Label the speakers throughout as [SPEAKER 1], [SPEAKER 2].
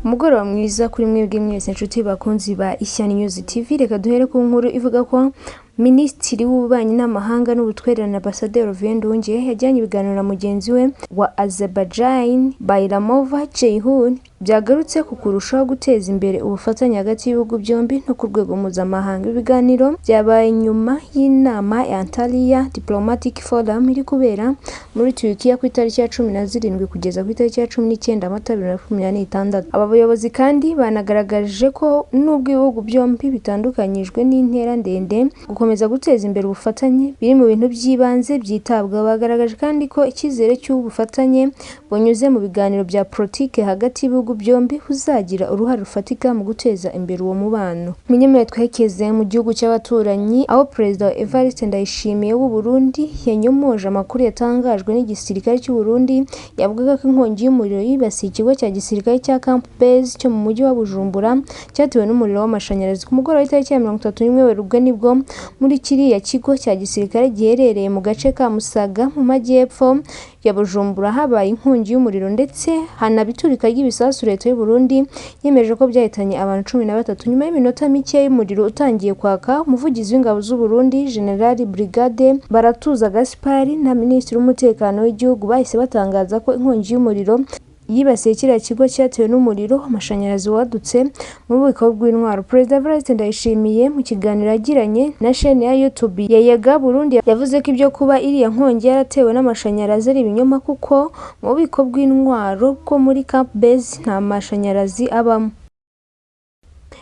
[SPEAKER 1] Umugoroba mwiza kuri mwebwe mwese inshuti bakunzi ba Ishyano News TV. Reka duhere ku nkuru ivuga ko Minisitiri w'Ububanyi n'Amahanga n'Ubutwererane, Ambasaderi Olivier Nduhungirehe, yajyanye ibiganiro na mugenzi we wa Azerbaijan, Bayramov Ceyhun, byagarutse ku kurushaho guteza imbere ubufatanye hagati y'ibihugu byombi no ku rwego mpuzamahanga. Ibi biganiro byabaye nyuma y'inama ya Antalya Diplomatic Forum iri kubera muri Turukiya ku itariki ya 17 kugeza ku itariki ya 19 Mata 2026. Aba bayobozi kandi banagaragaje ko nubwo ibihugu byombi bitandukanyijwe n'intera ndende, gukomeza guteza imbere ubufatanye biri mu bintu by'ibanze byitabwaho. Bagaragaje kandi ko icyizere cy'ubufatanye bunyuze mu biganiro bya politiki hagati y'ibihugu byombi buzagira uruhare rufatika mu guteza imbere uwo mubano. Munyemerere twekeze mu gihugu cy'abaturanyi, aho Perezida Evariste Ndayishimiye w'u Burundi yanyomoje amakuru yatangajwe n'igisirikare cy'u Burundi yavugaga ko inkongi y'umuriro yibasiye ikigo cya gisirikare cya Camp Base cyo mu mujyi wa Bujumbura cyatewe n'umuriro w'amashanyarazi. Ku mugoroba w'itariki ya 31 Werurwe nibwo muri kiriya kigo cya gisirikare giherereye mu gace ka Musaga mu majyepfo ya Bujumbura habaye inkongi y'umuriro ndetse hanaba iturika ry'ibisasu. Leta y'u Burundi yemeje ko byahitanye abantu 13. Nyuma y'iminota mike y'umuriro utangiye kwaka, umuvugizi w'ingabo z'u Burundi, General Brigade Baratuza Gaspard, na Minisitiri w'Umutekano w'igihugu bahise batangaza ko inkongi y'umuriro yibasiye kiriya kigo cyatewe n'umuriro amashanyarazi wadutse mu bubiko bw'intwaro. Perezida Evariste Ndayishimiye mu kiganiro yagiranye na sheni ya YouTube ya Yega Burundi yavuze ko ibyo kuba iriya nkongi yaratewe n'amashanyarazi ari ibinyoma, kuko mu bubiko bw'intwaro bwo muri Camp Base nta mashanyarazi abamo.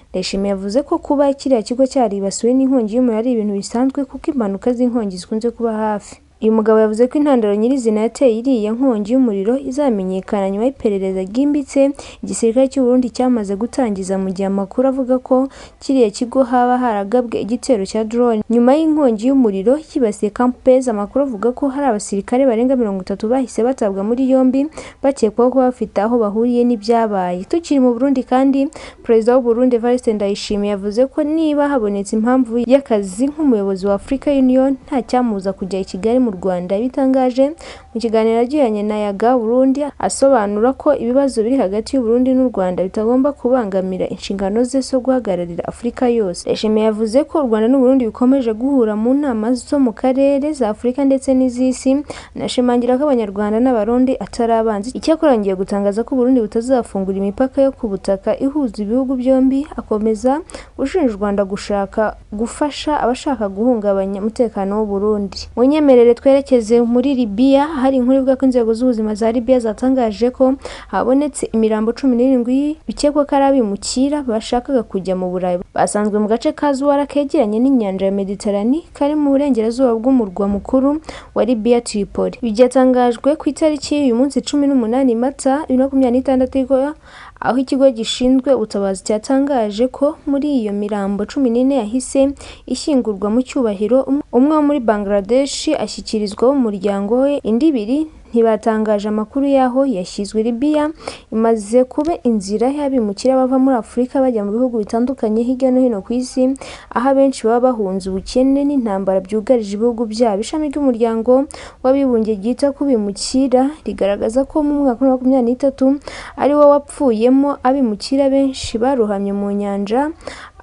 [SPEAKER 1] Ndayishimiye yavuze ko kuba kiriya kigo cyaribasiwe n'inkongi y'umuriro ari ibintu bisanzwe, kuko impanuka z'inkongi zikunze kuba hafi. Uyu mugabo yavuze ko intandaro nyirizina yateye iriya nkongi y'umuriro izamenyekana nyuma y'iperereza ryimbitse igisirikare cy'u Burundi cyamaze gutangiza, mu gihe amakuru avuga ko kiriya kigo haba haragabwe igitero cya drone. Nyuma y'inkongi y'umuriro yibasiye Camp Base, amakuru avuga ko hari abasirikare barenga 30 bahise batabwa muri yombi bakekwaho kuba bafite aho bahuriye n'ibyabaye. Tukiri mu Burundi kandi, Perezida w'u Burundi Evariste Ndayishimiye yavuze ko niba habonetse impamvu y'akazi nk'umuyobozi wa Africa Union nta cyamubuza kujya i Kigali mu Rwanda. Yabitangaje mu kiganiro yagiranye na Yaga Burundi, asobanura ko ibibazo biri hagati y'u Burundi n'u Rwanda bitagomba kubangamira inshingano ze zo guhagararira Afurika yose. Ndayishimiye yavuze ko u Rwanda n'u Burundi bikomeje guhura mu nama zo mu karere, za Afurika ndetse n'iz'isi, anashimangira ko Abanyarwanda n'Abarundi atari abanzi. Icyakora yongeye gutangaza ko u Burundi butazafungura imipaka yo ku butaka ihuza ibihugu byombi, akomeza gushinja u Rwanda gushaka gufasha abashaka guhungabanya umutekano w'u Burundi. Munyemerere twerekeze muri Libya, hari inkuru ivuga ko inzego z'ubuzima za Libya zatangaje ko habonetse imirambo 17 bikekwa ko ari abimukira bashakaga kujya mu Burayi, basanzwe mu gace ka Zuwara kegeranye n'inyanja ya Mediterane kari mu burengerazuba bw'umurwa mukuru wa Libya, Tripoli. Ibi byatangajwe ku itariki y'uyu munsi 18 Mata 2026, aho ikigo gishinzwe ubutabazi cyatangaje ko muri iyo mirambo 14 yahise ishyingurwa mu cyubahiro, umwe wo muri Bangladesh ashyikirizwa umuryango we, indi ibiri ntibatangaje amakuru y'aho yashyizwe. Libya imaze kuba inzira y'abimukira bava muri Afurika bajya mu bihugu bitandukanye hirya no hino ku isi, aho abenshi baba bahunze ubukene n'intambara byugarije ibihugu byabo. Ishami ry'Umuryango w'Abibumbye ryita ku bimukira rigaragaza ko mu mwaka wa 2023 ari wo wapfuyemo abimukira benshi barohamye mu nyanja,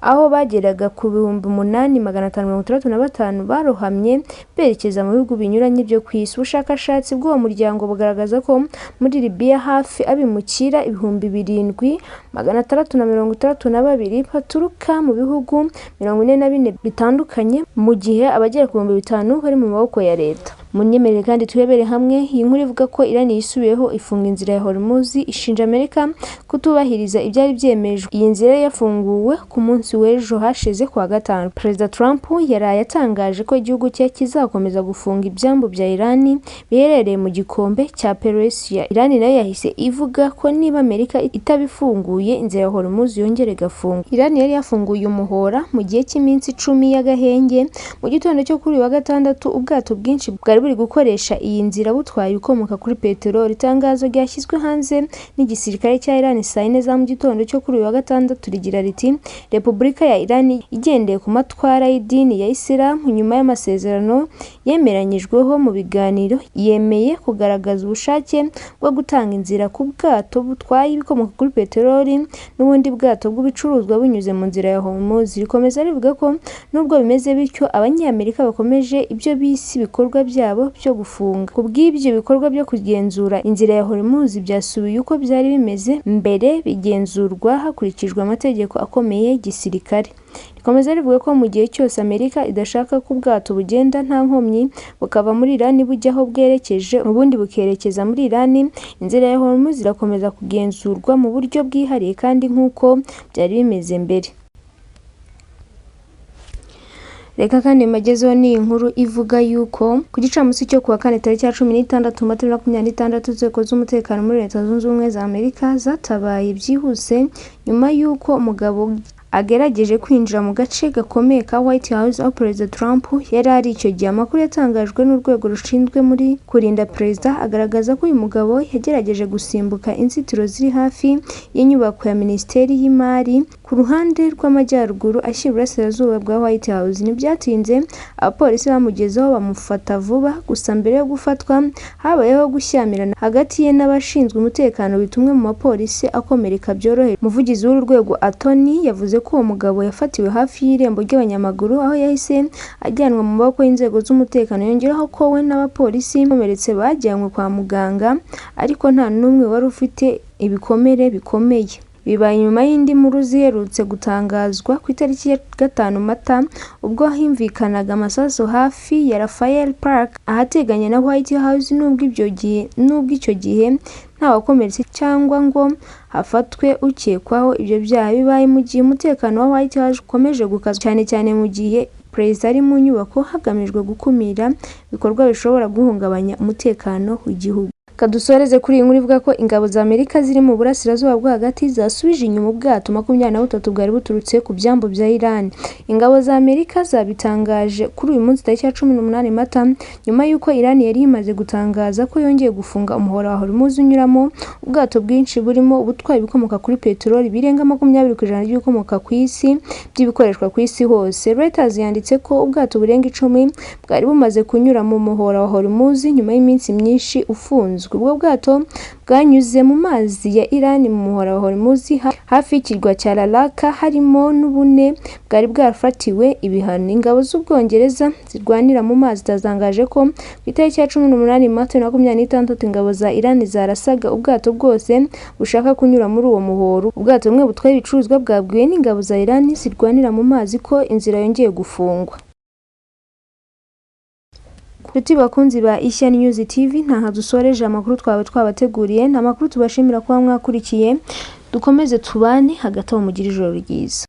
[SPEAKER 1] aho bageraga ku 8565 barohamye berekeza mu bihugu binyuranye byo ku isi. Ubushakashatsi bw'uwo muryango bugaragaza ko muri Libya hafi abimukira 7662 baturuka mu bihugu 44 bitandukanye, mu gihe abagera ku 5000 bari mu maboko ya leta. Munyemerere kandi turebere hamwe iyi nkuru ivuga ko Iran yisubiyeho ifunga inzira ya Hormuz, ishinja Amerika kutubahiriza ibyari byemejwe. Iyi nzira yafunguwe ku munsi w'ejo hashize kuwa gatanu. Perezida Trump yaraye atangaje ko igihugu cye kizakomeza gufunga ibyambu bya Iran biherereye mu gikombe cya Persia. Iran nayo yahise ivuga ko niba Amerika itabifunguye inzira ya Hormuz yongera igafungwa. Iran yari yafunguye umuhora mu gihe cy'iminsi 10 y'agahenge. Mu gitondo cyo kuri uyu wa gatandatu, ubwato bwinshi bwari buri gukoresha iyi nzira butwaye ibikomoka kuri peteroli. Itangazo ryashyizwe hanze n'igisirikare cya Iran saa 4 za mu gitondo cyo kuri uyu wa gatandatu rigira riti: "Repubulika ya Iran igendeye ku matwara y'idini ya Islam nyuma y'amasezerano yemeranyijweho mu biganiro yemeye kugaragaza ubushake bwo gutanga inzira ku bwato butwaye ibikomoka kuri peteroli n'ubundi bwato bw'ibicuruzwa binyuze mu nzira ya Hormuz." Rikomeza rivuga ko nubwo bimeze bityo, Abanyamerika bakomeje ibyo bise ibikorwa byabo byo gufunga. Ku bw'ibyo bikorwa byo kugenzura inzira ya Hormuz byasubiye uko byari bimeze mbere, bigenzurwa hakurikijwe amategeko akomeye y'igisirikare. Rikomeza rivuga ko mu gihe cyose Amerika idashaka ko ubwato bugenda nta nkomyi bukava muri Iran bujya aho bwerekeje ubundi bukerekeza muri Iran, inzira ya Hormuz irakomeza kugenzurwa mu buryo bwihariye kandi nk'uko byari bimeze mbere. Reka kandi mbagezeho n'iyi nkuru ivuga yuko ku gicamunsi cyo kuwa kane tariki ya 16 Mata 2026, inzego z'umutekano muri Leta Zunze Ubumwe za Amerika zatabaye byihuse nyuma y'uko umugabo agerageje kwinjira mu gace gakomeye ka White House aho Perezida Trump yari ari icyo gihe. Amakuru yatangajwe n'urwego rushinzwe muri kurinda perezida agaragaza ko uyu mugabo yagerageje gusimbuka inzitiro ziri hafi y'inyubako ya Minisiteri y'Imari ku ruhande rw'amajyaruguru ashyira iburasirazuba bwa White House. Ntibyatinze abapolisi bamugezeho bamufata vuba, gusa mbere yo gufatwa habayeho gushyamirana hagati ye n'abashinzwe umutekano bituma umwe mu bapolisi akomereka byoroheje. Umuvugizi w'uru rwego Atoni yavuze ko uwo mugabo yafatiwe hafi y'irembo ry'abanyamaguru aho yahise ajyanwa mu maboko y'inzego z'umutekano. Yongeraho ko we n'abapolisi bakomeretse bajyanywe kwa muganga ariko nta n'umwe wari ufite ibikomere bikomeye. Bibaye nyuma y'indi nkuru ziherutse gutangazwa ku itariki ya 5 Mata ubwo humvikanaga amasasu hafi ya Lafayette Park ahateganye na White House, nubwo icyo gihe ntawakomeretse cyangwa ngo hafatwe ukekwaho ibyo byaha. Bibaye mu gihe umutekano wa White House ukomeje gukazwa cyane cyane mu gihe perezida ari mu nyubako hagamijwe gukumira ibikorwa bishobora guhungabanya umutekano w'igihugu. Kadusoreze kuri iyi nkuru ivuga ko ingabo za Amerika ziri mu burasirazuba bwo hagati zasubije inyuma ubwato 23 bwari buturutse ku byambu bya Iran. Ingabo za Amerika zabitangaje kuri uyu munsi tariki ya 18 Mata nyuma y'uko Iran yari imaze gutangaza ko yongeye gufunga umuhora wa Hormuz unyuramo ubwato bwinshi burimo ubutwaye ibikomoka kuri peteroli birenga 20% by'ibikomoka ku isi by'ibikoreshwa ku isi hose. Reuters yanditse ko ubwato burenga 10 bwari bumaze kunyura mu muhora wa Hormuz nyuma y'iminsi myinshi ufunzwe. Ubwo bwato bwanyuze mu mazi ya Iran mu muhora wa Hormuz hafi y'ikirwa cya Laraka, harimo n'ubune bwari bwarafatiwe ibihano. Ingabo z'Ubwongereza zirwanira mu mazi zatangaje ko ku itariki ya 18 Mata 2026 ingabo za Iran zarasaga ubwato bwose bushaka kunyura muri uwo muhoro. Ubwato bumwe butwaye ibicuruzwa bwabwiwe n'ingabo za Iran zirwanira mu mazi ko inzira yongeye gufungwa. Nshuti bakunzi ba Ishya News TV, ntaha dusoreje amakuru twawe twabateguriye. Ni amakuru tubashimira kuba mwakurikiye. Dukomeze tubane hagati aho, mugire ijoro ryiza.